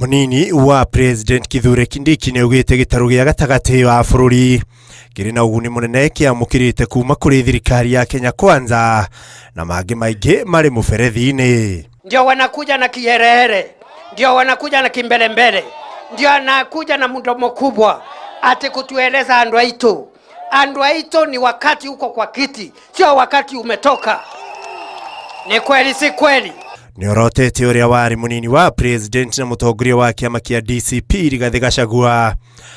Mũnini wa President Kithure Kindiki nĩaugĩte gĩtarũ gĩa gatagatĩ wa bũrũri kĩrĩ na ũguni mũnene kĩamũkĩrĩte kuma kũrĩ thirikari ya Kenya Kwanza na mangĩ maingĩ marĩ mũberethi-inĩ. Ndio wanakuja na kiherehere, ndio wanakuja na kimbelembele, ndio anakuja na mdomo kubwa ati kutueleza andu aitu. Andu aitu ni wakati uko kwa kiti, sio wakati umetoka. Ni kweli si kweli? Nĩorotete ũrĩa warĩ mũnini wa president na mũtongoria wa kĩama kĩa DCP Rigathĩ Gachagua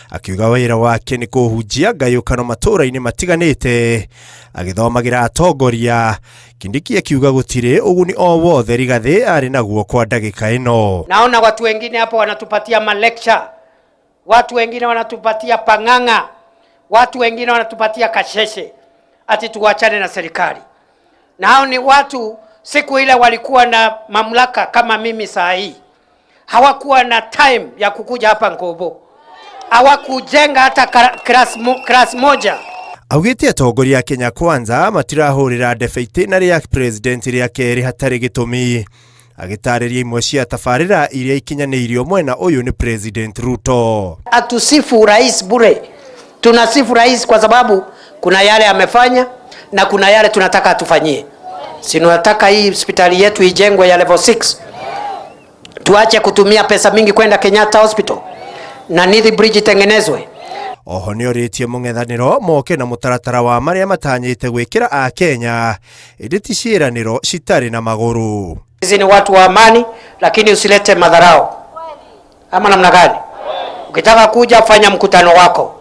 akiuga wĩra wake nĩ kũhunjia ngayũkano matũũra-inĩ matiganĩte agĩthomagĩra atongoria. Kindiki akiuga gũtirĩ ũguni o wothe Rigathĩ arĩ naguo kwa ndagĩka ĩno. Naona watu wengine hapo wanatupatia malecture, watu wengine wanatupatia pang'ang'a, watu wengine wanatupatia kasheshe ati tuachane na serikali. Na hao ni watu siku ile walikuwa na mamlaka kama mimi saa hii, hawakuwa na time ya kukuja hapa Nkobo, hawakujenga hata class moja. Augĩte atongoria a Kenya Kwanza matirahũrĩra ndebe itĩna rĩa president rĩa kerĩ hatarĩ gĩtũmi, agĩtarĩria imwe cia tabarĩra iria ikinyanĩirio mwena ũyũ nĩ President Ruto. Hatusifu rais bure, tunasifu rais kwa sababu kuna yale amefanya na kuna yale tunataka atufanyie. Si tunataka hii hospitali yetu ijengwe ya level 6, tuache kutumia pesa mingi kwenda Kenyatta Hospital na Nithi Bridge itengenezwe. Oho nĩorĩtie mũng'ethanĩro moke na mũtaratara wa marĩa matanyĩte gwĩkĩra Akenya ĩndĩ ti ciĩranĩro citarĩ na magũrũ. Sisi ni watu wa amani, lakini usilete madharau ama namna gani? Ukitaka kuja fanya mkutano wako,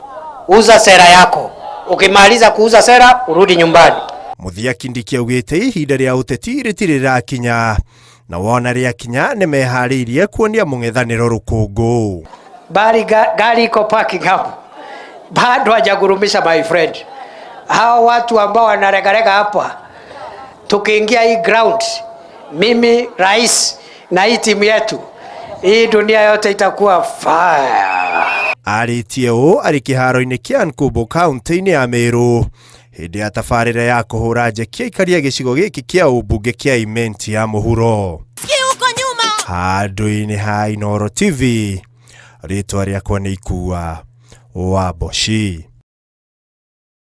uza sera yako, ukimaliza kuuza sera urudi nyumbani. Mũthia Kindiki augĩte ihinda rĩa ũteti rĩtirĩ rĩrakinya na wona rĩakinya nĩmeharĩirie kuonia mũng'ethanĩro rũkũngũ. Bali gari iko parking hapo, bado hajagurumisha my friend. Hao watu ambao wanaregarega hapa, tukiingia hii ground, mimi rais na hii timu yetu, hii dunia yote itakuwa fire. Arĩtie ũũ arĩ kĩharo-inĩ kĩa Nkubu kaunti-inĩ ya Meru hĩndĩ ya tabarĩra ya kũhũra njeki aikari a gĩcigo gĩkĩ kĩa ũmbunge kĩa Imenti ya mũhuro. Handũ-inĩ ha Inooro TV, rĩtwa rĩakwa nĩ Ikua wa Mboci.